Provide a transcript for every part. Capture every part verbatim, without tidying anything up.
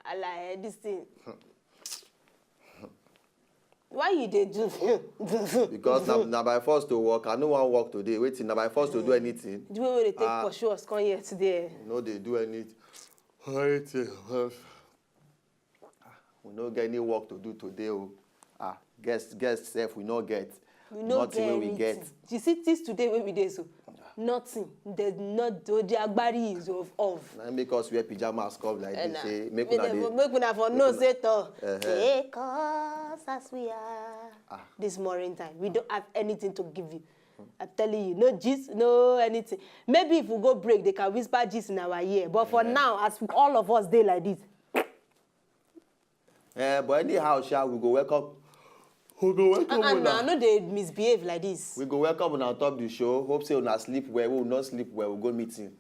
Ala, eh, this thing. Why you dey do? Because na, na by force to work. I no wan work today. Wetin, na by force to do anything. The way wey dey take pursue us come here today. No dey do any anything. We no get any work to do today o. Ah, guest guest sef we no get. We no Nothing get wey we anything. Get. You see this today wey we dey so? Nothing. There's not the, the agbari is of of. Na im make us wear pyjamas come like Eh, this. na. Say make Make una dem dey. for- make una for know say to Uh-huh. take us as we are. This morning time, we don't have anything to give you. I'm telling you, no gist, no anything. Maybe if we go break, they can whisper gist in our ear. But for now, as all of us dey like this, Eh, but anyhow, sha, we go welcome. We go welcome and una. I know they misbehave like this. We go welcome una on top the show. Hope say una sleep well. We will not sleep well. We go meeting.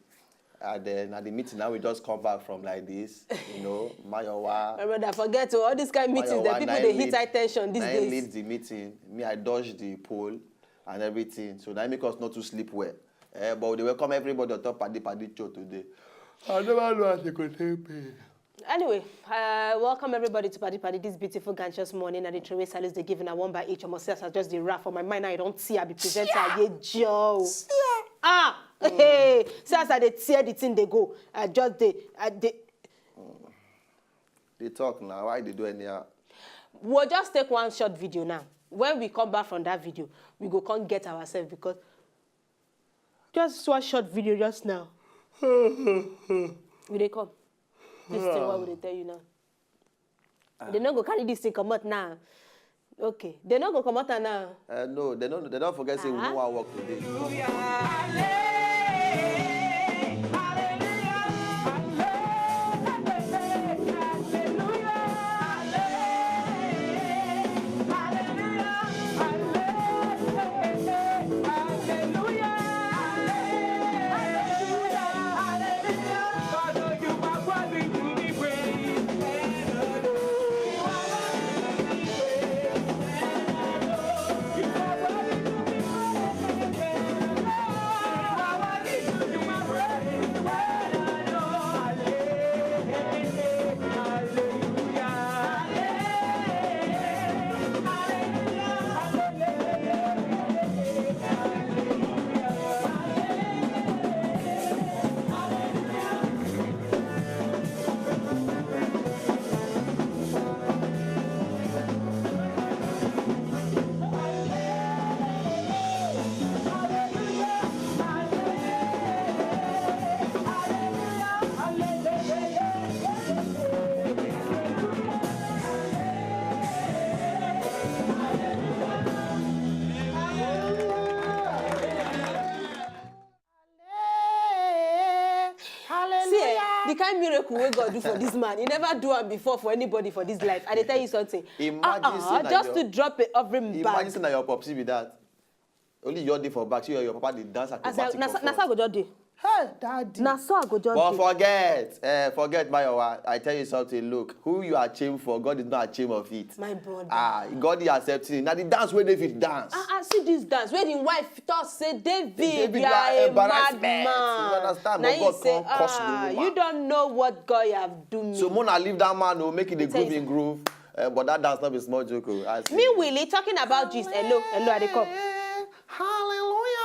And then at the meeting now we just come back from like this. You know, Mayowa. My brother, forget oh, all these kind of meetings. The Mayowa, people na they him hit lead- high tension these na him days. Lead the meeting. Me, I dodge the pole and everything. So that make us not to sleep well. Eh, but we dey welcome everybody on top Paddy Paddy show today. I never know as they go take pay. Anyway, uh, welcome everybody to Paddy Paddy this beautiful, gorgeous morning. And the throwaway salutes they giving a one by each. Almost as I just the rap for my mind, I don't see I be presenter. Yeah, Joe. Ah, hey, see as I dey tear the thing they go. I just dey, I dey. They talk now. Why they do anyhow? We'll just take one short video now. When we come back from that video, we go come get ourselves because just one short video just now. We dey come. This thing what we dey tell you now. They no go carry this thing come out now. Okay, they no go come out now. Uh, no, they don't. They don't forget say we no wan work today. See, eh, the kind miracle wey God do for this man, he never do am before for anybody for this life. I dey tell you something. Imagine say na Just your- to drop a offering Imagine bag. Say na your popsi be that. Only your day for back. See your, your papa dey dance As I, acrobatic na, for so- na so I front. Go just dey. Hey, daddy. Na so I go just But dey. Forget, eh, forget Mayowa. I tell you something. Look, who you are ashamed for, God is not ashamed of it. My brother. Ah, God is accepting. Now the dance where David dance. Ah, ah, see this dance where the wife talk say David, David, you you are are a embarrassment. madman. You understand? Na But him God say, come curse the ah, woman. You don't know what God have do me. So Mona leave that man, oh, make it a Tell you groove in groove. Uh, but that dance not be small joke. Oh. I see. Me Willie talking about gist. Hello, hello, I dey come. Hallelujah.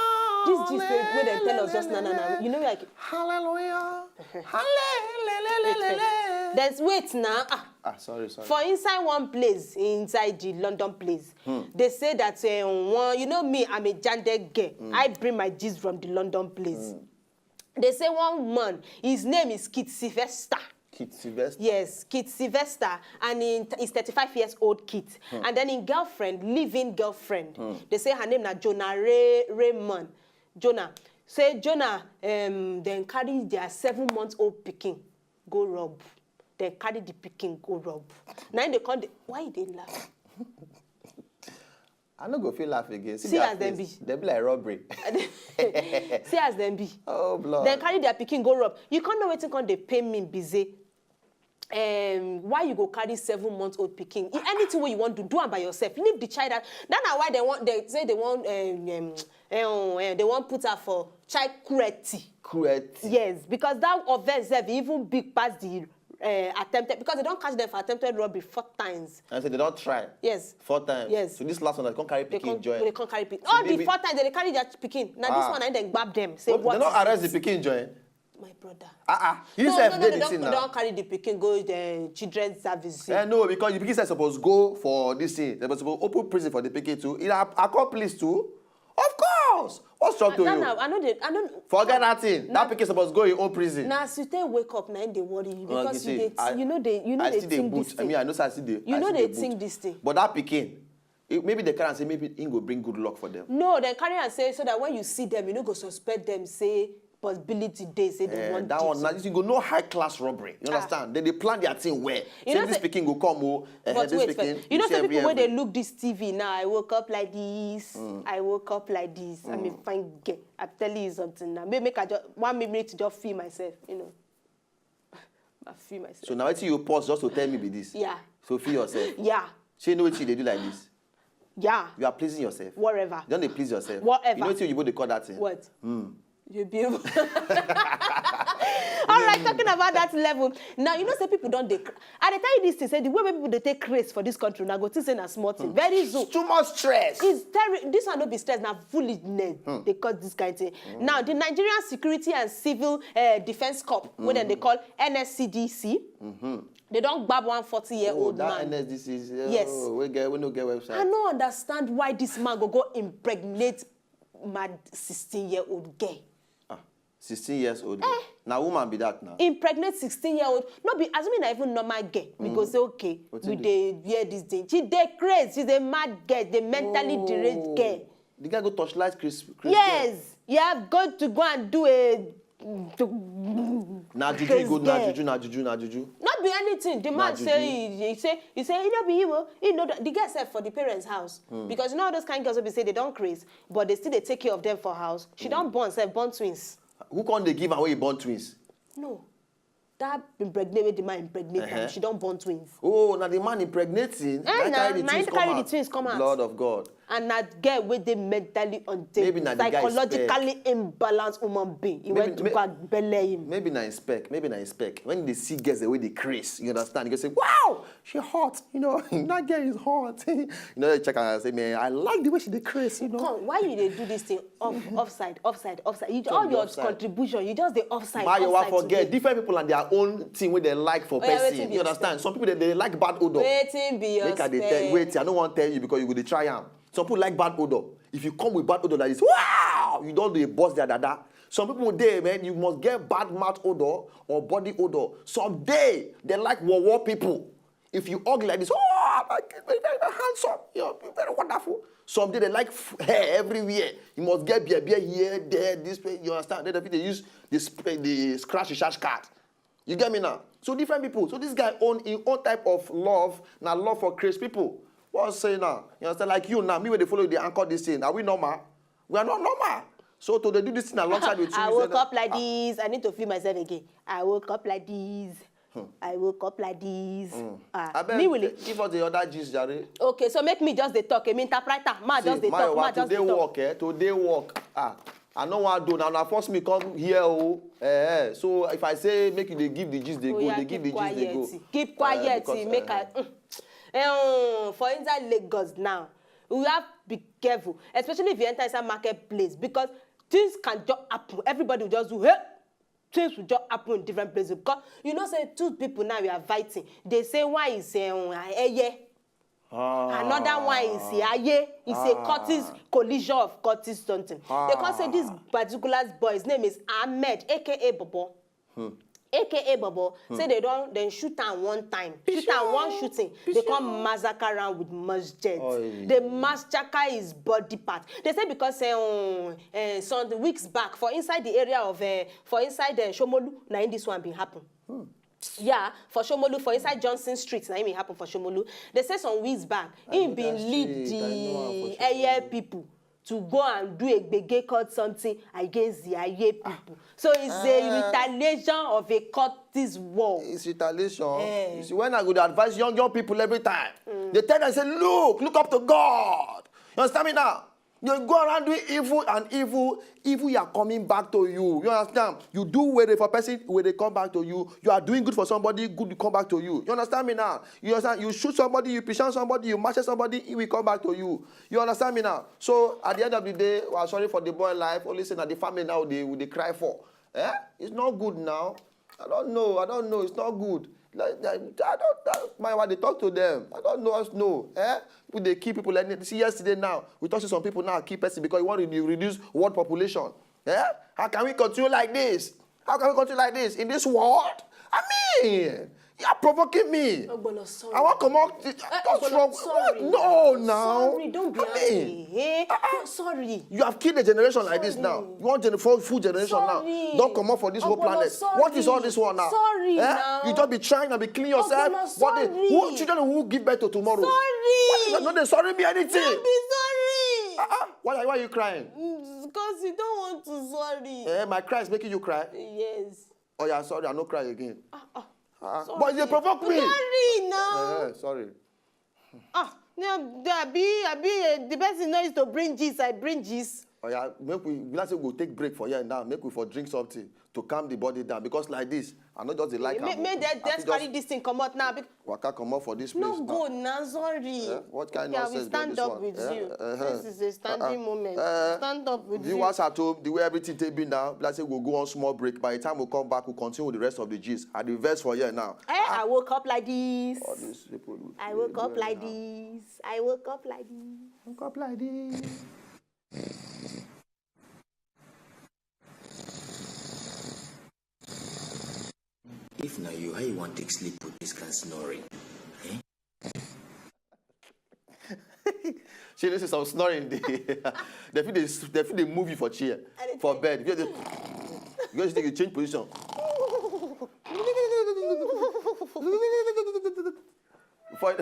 This gist wey wey dem tell us just now, now, now. You know, like Hallelujah. Hallelujah. There's wait now. Ah, Ah, sorry, sorry. for inside one place, inside the London place, they say that uh, one, you know me, I'm a Jande girl. I bring my gist from the London place. They say one man, his name is Kit Sylvester. Kit Sylvester. Yes, Kit Sylvester, and he, he's thirty-five years old Kit. And then his girlfriend, living girlfriend, they say her name na Jonah Ray Raymond. Jonah. Say Jonah, um, then carry their seven months old pikin go rob. Then carry the pikin go rob. Now they come, dey, why they laugh? I no go feel laugh again. See their as dem face. Be. Dem be like robbery. See as dem be. Oh blood. Then carry their pikin go rob. You can't know wetin come dey pain me be say, um, why you go carry seven months old pikin? If anything wey you want to do am by yourself. Leave the child out. That na why they want they say they want um, um, um, um, they want put her for child cruelty. Cruelty. Yes, because that offense sef even big pass the uh, attempted, because they don catch them for attempted robbery four times. And so they don try. Yes. Four times. Yes. So this last one, they come carry They pikin come, join. they come carry pikin. All the maybe- four times they dey carry their pikin. Now this Ah. One, na dem gbab them. Say Well, what? They don Is arrest this? The pikin join. My brother. Ah ah. You No, sef no, no, dey they the don, thing they now. Don carry the pikin go the children's service. Eh, no, because the pikin sef suppose go for this thing. They suppose open prison for the pikin too. It accomplice too. Of course. What's wrong to That you? Now, I know they, I know. Forget that thing. That pikin suppose go in own prison. Now, as you take wake up, now they worry you No, because you you see, dey, I- you know they, you know I they still dey think this boot. I thing. Mean, I know say I still dey. You I know still they dey think boot. This thing. But that pikin, it, maybe they can say maybe he go bring good luck for them. No, they carry and say so that when you see them, you no go suspect them. Say possibility dey say they Eh, want that this. One, now you go know high class robbery. You Ah. Understand? Then they plan their thing well. You Say know this say- pikin go come oh. Eh, But this wait pikin, first. You know see say every people when they every- Look this T V now, I woke up like this. I woke up like this. I'm a fine girl. I'm telling you something now. Maybe make I just one minute to just feel myself. You know, I feel myself. So now wetin you pause just to tell me be this. Yeah. So feel yourself. Yeah. Shey you know wetin you dey do like this? Yeah. You are pleasing yourself. Whatever. You don dey please yourself. Whatever. You know wetin oyibo dey call that thing? What? You beautiful. All right, talking about that level. Now, you know say people don dey. Cr- I dey tell you this thing. Say the way wey people dey take craze for this country, now go think say na small thing. Very soon. Too much stress. It's terri- This one no be stress, na foolishness. They cause this kind thing. Now, the Nigerian Security and Civil uh, Defense Corps, wey dem dey call N S C D C, they don gbab one forty year Oh, old that man. N S D C is uh, Yes. Oh, we get we no get website. I no understand why this man go go impregnate mad sixteen year old girl. Ah, sixteen years old. Girl. Na woman be that now. Impregnate sixteen year old. No be assuming na even normal girl. We go say okay. Wetin We do? Dey wear this thing. She dey craze. She's a mad girl. The mentally deranged girl. The guy go torchlight Chris. Chris Yes, you have got to go and do a. Na juju Crazy you go na girl. Juju na juju na juju. Not be anything. The man juju. Say he, he say he say he no be him. Oh. He know that the girl said for the parents' house because you know all those kind girls will be say they don't craze, but they still they take care of them for house. She don't born, say born twins. Who come dey give am wey he born twins? No, that impregnate with the man impregnate Uh-huh. She don't born twins. Oh, na the man impregnating. Eh, Na na- carry the na twins him come carry the out. Twins come out. Lord of God. And that girl with the mentally unstable, Maybe na the guy psychologically imbalanced human being. He Maybe- went to may- go and belly him. Maybe na inspect. Maybe na inspect. When they see girls the way they craze, you understand? You go say, "Wow, she hot." You know, that girl is hot. You know, they check and say, "Man, I like the way she dey craze." You know. Come, why you dey do this thing? Off, offside, offside, offside. You, Some all dey your offside. Contribution, you just dey offside. Mayowa Offside forget today. Different people and their own thing wey they like for Oh, yeah, person. wetin be You understand? Some people they, they like bad odor. Wetin be your Make I dey spec? tell wait, I no wan tell you because you go dey try am. Some people like bad odor. If you come with bad odor like this, wow, you don dey burst their dada. Some people dey, man, you must get bad mouth odor or body odor. Some dey, they like war war people. If you ugly like this, oh, my kid, very, very, very handsome. You're very wonderful. Some dey, they like f- hair everywhere. You must get beer, beer here, there, this way. You understand? Then they fit dey use the, sp- the scratch recharge card. You get me now? So different people. So this guy own his own type of love, na love for crazy people. What I'm saying now? You understand? Like you now, me wey dey follow you dey anchor this thing. Are we normal? We are not normal. So to dey do this thing alongside with you. I is woke that- up like this. I need to feel myself again. I woke up like this. I woke up like this. Ah, Abeg, me will give us the other gist, jare. Okay, so make me just dey talk. I mean, interpreter. Ma just dey talk. Ma Mayowa, just today dey talk. Work, eh? Today work. Ah, I no wan do now. Na force me come here, oh. Eh, eh. So if I say make you dey give the gist, they go. Oya, They give the keep gist, they go. Quiet. Keep Eh, quiet. because, Make eh, I. Mm. Eh, um, for inside Lagos now, we have be careful, especially if you enter inside marketplace because things can just happen. Everybody will just do hey. Things will just happen in different places because you know say two people now we are fighting. They say one is um, Eye, Ah. another one is Aye. It's a Ah. Curtis collision of Curtis something. They can say this Ah. particular boy's name is Ahmed, A K A Bobo. A K A Bobo say they don't then shoot am one time. Shoot am one shooting. They come massacre am with musket. Oi. They massacre his body part. They say because um, uh, some weeks back for inside the area of uh, for inside uh, Shomolu, na in this one bin happen. Yeah, for Shomolu, for inside Johnson Street, na im e happen for Shomolu. They say some weeks back, he know bin that lead street, I know am the for Eye Shomolu. People to go and do a gbege cult something against the Eye People. So it's a Ah. Retaliation of a cultist war. It's retaliation. Eh. You see, when I go to advise young young people every time, they tell them say, look, look up to God. You understand me now? You go around doing evil and evil, evil are coming back to you. You understand? You do were for person, were come back to you. You are doing good for somebody, good will come back to you. You understand me now? You understand? You shoot somebody, you piss on somebody, you mash somebody, it will come back to you. You understand me now? So at the end of the day, we are sorry for the boy life. Only say that the family now they will they cry for. Eh? It's not good now. I don't know. I don't know. It's not good. Like, I, I don't, I, my wife, they talk to them. I don't know us know. Eh? People they kill people. Like, see yesterday now, we talk to some people now kill person because you want to reduce world population. Eh? How can we continue like this? How can we continue like this in this world? I mean, you are provoking me. Ogbolo, sorry. I want come out. Eh, Ogbolo, sorry. No, now. Sorry, don't be I mean, angry. Eh? Don't sorry. You have killed a generation like this now. Sorry. You want to full full generation Sorry. Now. Don't come up for this whole Ogbolo, planet. sorry. What is all this one now? Sorry Eh? now. You just be trying and be killing yourself. Ogbolo, What the, who sorry. Children who give birth to tomorrow? Sorry. What is, no, they sorry me anything. Don't be sorry. Ah, ah, why, are- why are you crying? Because you don't want to sorry. Eh, my cry is making you cry. Yes. Oh yeah, sorry, I no cry again. Ah, ah. Ah, Sorry. but they provoke me. Sorry now. Eh, sorry. Ah, no, the, abi, abi, eh, the person know is to bring gist. I bring gist. Oh yeah, make we let's say we go take break for here now. Make we for drink something to calm the body down because like this, I no just dey like Make, am. Make I that fit just carry this thing come out now. Bec- Waka comot for this place No now. Go now, sorry. Eh? What kind Okay, I nonsense will stand be this up one? With Eh? You. Uh-huh. This is a standing Uh-uh. Moment. Uh, Stand up with Viewers at home, the way everything take be now, let's say we'll go on small break. By the time we come back, we'll continue with the rest of the gist. At the verse for here now. Eh, I woke up like this. All these people. I woke up like Now. This. I woke up like this. Woke up like this. If na you, how you wan take sleep with this kind snoring? Eh? She listen some snoring. Dey they feel they they feel they move you for chair, for bed. You just you just take you change position. For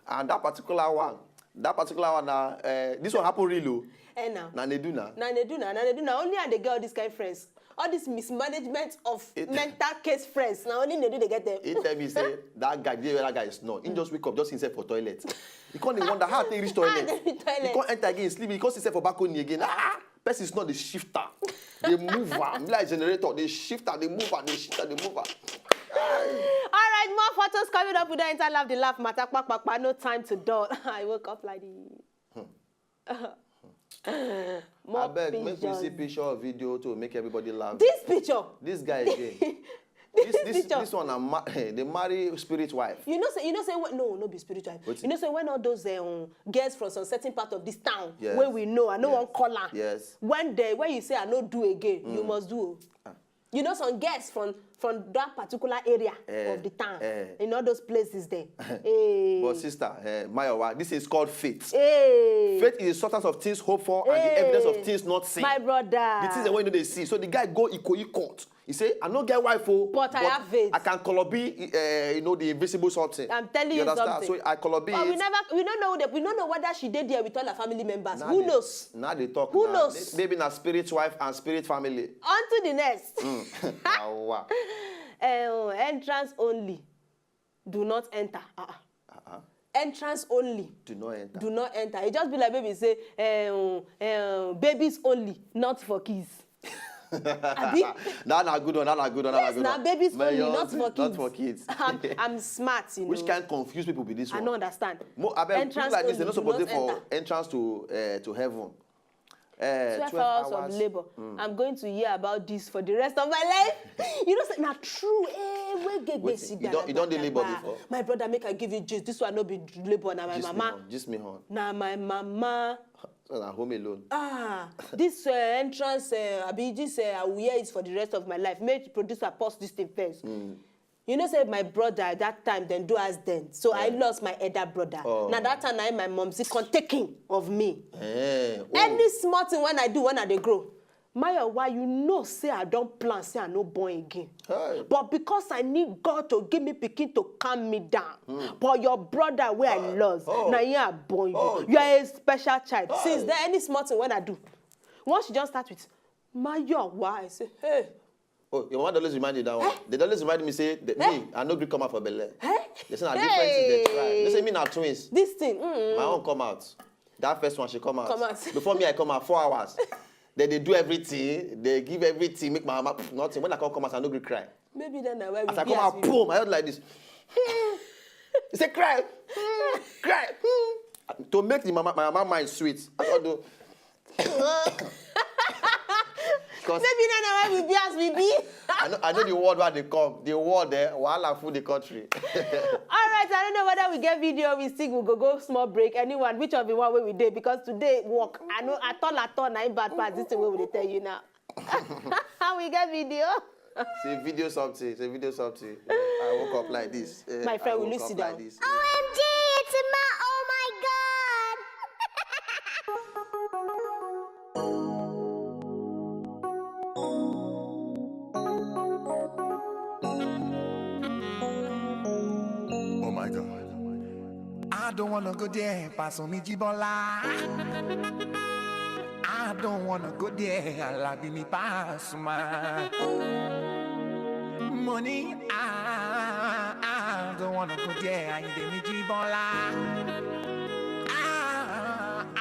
and that particular one, that particular one na uh, this one happen real o. Eh, now. Na nedu na. Na nedu na, na nedu na. Only I dey get all these kind friends. All this mismanagement of It- mental case friends. Na only nedu dey get them. He tell me say that guy, the way that guy is not. He just wake up, just himself for toilet. He can't wonder how they reach Ah, toilet. They reach toilet. He can't enter again, sleep. He can't himself for balcony again. Ah, person is not the shifter. They move am. Be like generator. They shift am, they move am, they shift am, they move am. All right, more photos coming up. We don't enter love the laugh matter. Kpa, kpa, kpa, no time to dull. I woke up like this. More I beg, make we see pictures. Picture or video to make everybody laugh. This picture. This guy again. This this, this, picture. This one, I'm ma- they marry spirit wife. You know say you know say when, no, no be spiritual. Wetin? You know say when all those um, girls from some certain part of this town, Yes. Where we know, I no Yes. Wan call am. Yes. When they when you say I no do again, you must do. You know some girls from from that particular area Eh, of the town, eh. In all those places there. Eh. But sister, eh, Mayowa, this is called faith. Eh. Faith is the substance of things hoped for and the Eh. Evidence of things not seen. My brother. The things that when you know they see. So the guy go Ikoyi court. He say, I no get wife, oh, But I have faith. I can colobi, uh, you know, the invisible something. I'm telling you understand? Something. So I colobi But we it. Never, we don't know the, we don't know whether she did there with all her family members. Now Who they- knows? Now they talk. Who Now. knows? May- Maybe na spirit wife and spirit family. On to the next. Now, wa. Eh, oh, entrance only. Do not enter. Uh-uh. Uh-uh. Entrance only. Do not enter. Do not enter. It just be like baby say, eh, oh, eh, oh, babies only, not for kids. Abi? That na good one. That na good one. That na Yes, good na one. Babies only, Mayor, not for kids. Not for kids. I'm, I'm smart, you Which know. Kind confuse people be this I one? No understand. Mo, I beg, Entrance people like this, they only, not supposed do to not for enter. Entrance to uh, to heaven. Uh, Twelve hours of labor. I'm going to hear about this for the rest of my life. You know, say, na true. Eh, we get Wait, basic you don't, you don't dey labor gbagba. Before? My brother, make I give you gist. This one no be labor, na my Gist me mama. Hon, gist me hon. Na my mama. So na home alone. Ah, this uh, entrance, uh, I be this, uh, I will hear it for the rest of my life. Make the producer pause this thing first. You know, say my brother at that time, then do accident. So I lost my elder brother. Oh. Now that time, I my mom she can take him of me. Eh, oh. Any small thing when I do, when I dey grow, Mayowa, you know, say I don't plan, say I no born again. Hey. But because I need God to give me picking to calm me down. But your brother where I lost, oh. Now you are born. Oh. You are a special child. Since then, any small thing when I do, once you just start with, Mayowa, I say, hey. Oh, your mama dey always remind you that one. They dey always remind me say that me, I no gree come out for belle. They say na different thing they try. They say me na twins. This thing, mm, my own come out. That first one, she come out. Come out. Before me, I come out four hours. Then they do everything. They give everything, make my mama nothing. When I come come out, I no gree cry. Maybe then na why we... As I come out, boom, I heard like this. He say cry, cry. To make the mama, my mama mind sweet. I don't do. Maybe na na why we be as we be. I know, I know the word where they come. The word there, wahala full the country. All right, I don't know whether we get video, we still will go, go small break. Anyone, which of the one wey we dey? Because today work, I know at all, at all, na im bad pass this thing wey we dey tell you now. We get video. Say video something, say video something. I woke up like this. Eh, my friend, I will you woke up sit down like this. O M G, it's my, oh my God. Oh my God. I don't wanna go there, pass on me, Jibola. I don't wanna go there, Alabi mi Pasuma. Money, I, I don't wanna go there, I need me Jibola. I, I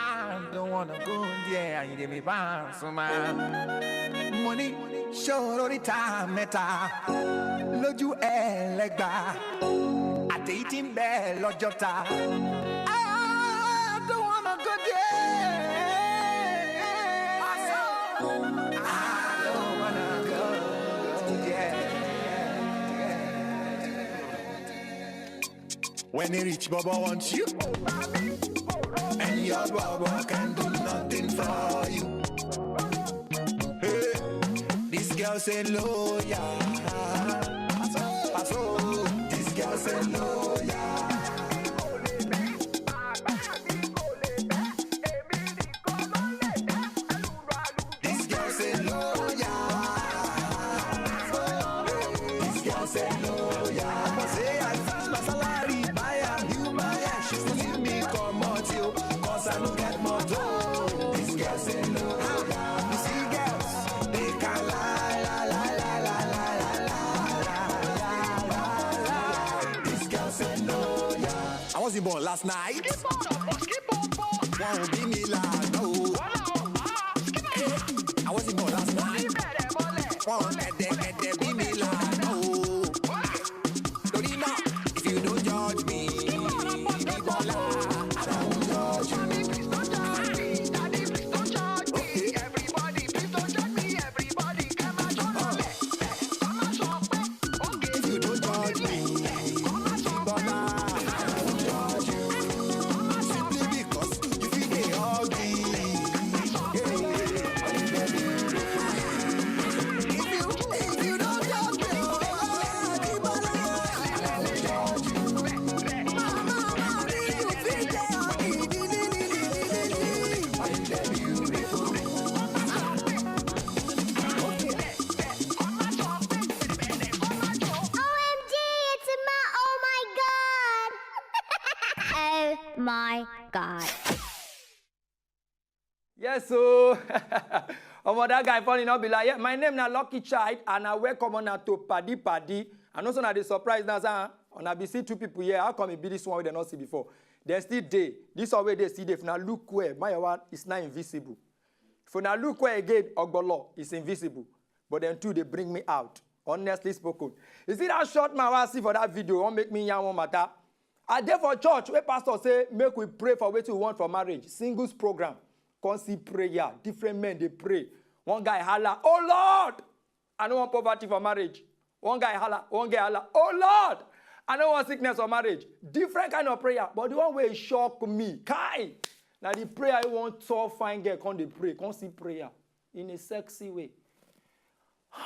don't wanna go there, I need me Pasuma. Money, ṣòro níta mẹ́ta, lójú ẹlẹ́gbà, àtẹ̀yí tí ń bẹ lọ́jọ́ta. I don't wanna go there. I don't wanna go there. When a rich bobo wants you, and your bobo can do nothing for you. Hey, this girl say loyal. Paso, this girl say loyal. This girl say loyal. This girl say loyal. Say I found my salary, buy a new my, she still leave me come out you, 'cause I no get motor. This girl say loyal. You see girls, they can lie, lie, lie, lie, lie, lie, lie, lie, lie, lie, lie. This girl say loyal. I wasn't born last night. Wọ́n ò bí mi lánàá o. I wasn't born last night. Wọ́n ò kẹ̀dẹ̀kẹ̀dẹ̀ bí mi lánàá o. Torí náà, if you don't judge me, Bọ́lá, I don't judge you. If you don't judge me, Bọ́lá, I don't judge you. Simply because you feel dey hug me. If you, if you don't judge me, Bọ́lá, I don't judge you. Mama, mommy, you feel dey hug me. O M G, it's my, oh my God. Oh my God. Yes, so. Omo, that guy funny, not be like, yeah, my name na Lucky Child, and I welcome una to Paddy Paddy. I know so na the surprise now, sir. Una be see two people here. How come it be this one wey dem not see before? They still dey. This one wey they see dey. If una look well, my one is not invisible. If una look well again, Ogbolo is invisible. But then two, they bring me out. Honestly spoken. You see that short man wey I see for that video, won't make me yarn one matter. I dey for church where pastor say, "Make we pray for wetin we want for marriage." Singles program. Come see prayer. Different men, they pray. One guy holla, "Oh Lord, I don't want poverty for marriage." One guy holla, one guy holla, "Oh Lord, I don't want sickness for marriage." Different kind of prayer. But the one wey shock me, kai, na the prayer I want tall fine girl come dey pray, come see prayer in a sexy way.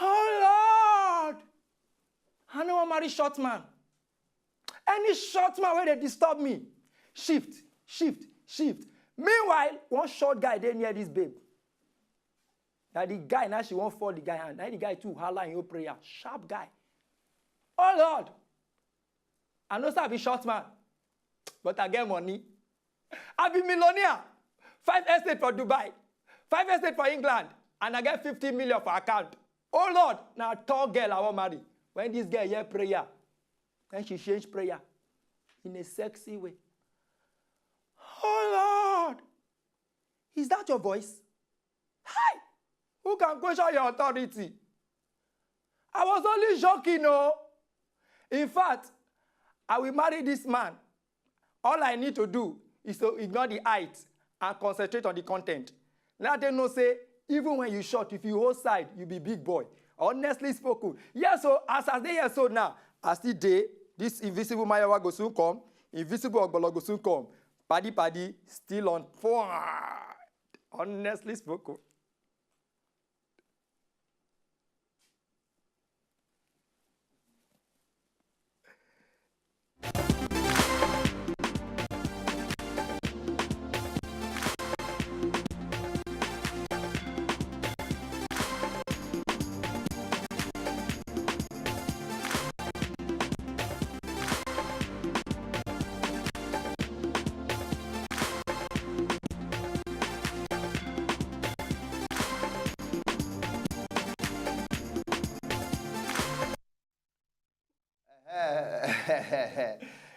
"Oh Lord, I no wan marry short man. Any short man wey dey disturb me, shift, shift, shift." Meanwhile, one short guy dey near this babe. Na the guy, now she wan fall the guy hand. Now the guy too holla in your prayer. Sharp guy. "Oh Lord, I no sabi short man, but I get money. I be millionaire. Five estate for Dubai, five estate for England, and I get fifty million for account. Oh Lord, na tall girl I wan marry. When this girl hear prayer, then she change prayer in a sexy way. Oh Lord, is that your voice? Hi! Who can question your authority? I was only joking, oh. In fact, I will marry this man. All I need to do is to ignore the height and concentrate on the content. Let them know say, even when you short, if you hold side, you be big boy. Honestly spoken. Yes, so as I dey here so now, I still dey. This invisible Mayowa go soon come. Invisible Ogbolo go soon come. Paddy Paddy still on point. Honestly spoken.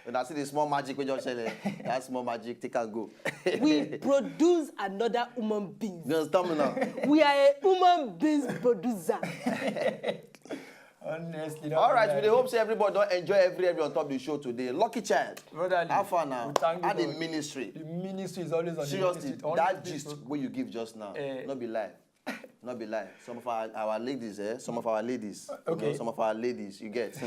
Una see the small magic wey just shele. That small magic, take and go. We produce another human being. You understand me now? We are a human beings producer. Honestly, all right, we dey hope say everybody don enjoy every every on top the show today. Lucky child, brotherly, how far now? We thank you, how the God. Ministry? The ministry is always on the ministry. Seriously, that gist wey you give just now, eh, no be lie. No be lie. Some of our, our ladies, eh? Some of our ladies. Okay. You know, some of our ladies, you get. Hmm.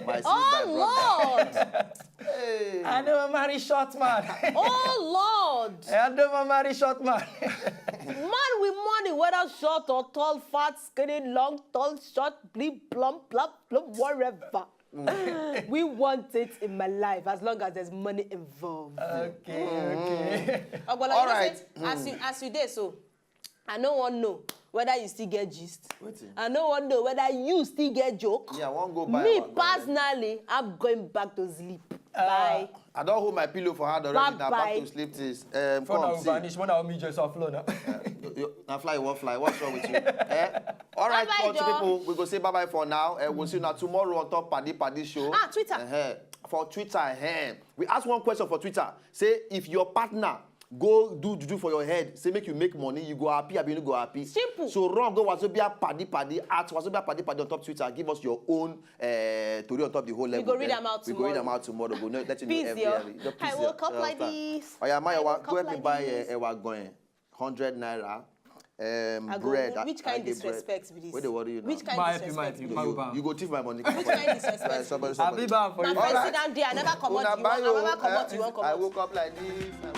My sister, oh, brother. Lord! Hey. I never marry short man. Oh, Lord! I never marry short man. Man with money, whether short or tall, fat, skinny, long, tall, short, bleep, plump, plump, plump, whatever. We want it in my life as long as there's money involved. Okay, okay. Ogbolo, all right. As you, as you dey so, I no wan know whether you still get gist. Wetin? I no wan know whether you still get joke. Yeah, I wan go buy. Me personally, I'm going back to sleep. Uh, bye. I don hold my pillow for hand already. Bye bye. Na back to sleep things. Um, come see. Vanish. When I meet Joseph Flo now. Uh, you, you, na fly, you wan fly. What's wrong with you? Eh? All right, bye bye, country people, we go say bye bye for now. Uh, we'll see you now tomorrow on top Paddy Paddy Show. Ah, Twitter. Uh-huh. For Twitter, uh-huh. We ask one question for Twitter. Say if your partner go do juju for your head, say make you make money, you go happy, abi you no go happy? Simple. So run go Wazobia Paddy Paddy, at Wazobia Paddy Paddy on top Twitter. Give us your own, eh, tori on top the whole level. We go read them out tomorrow. We go read them out tomorrow. Go let you know every. I woke up like this. Oya, Mayowa, go help me buy, eh, ewa going. Hundred naira. Um, bread. Which kind disrespect be this? Wey dey worry you now? Which kind disrespect be this? You go thief my money. Which kind disrespect? Somebody, somebody. Abi ba for you. My friend, sit down there. I never comot. You wan comot, you wan comot. I woke up like this.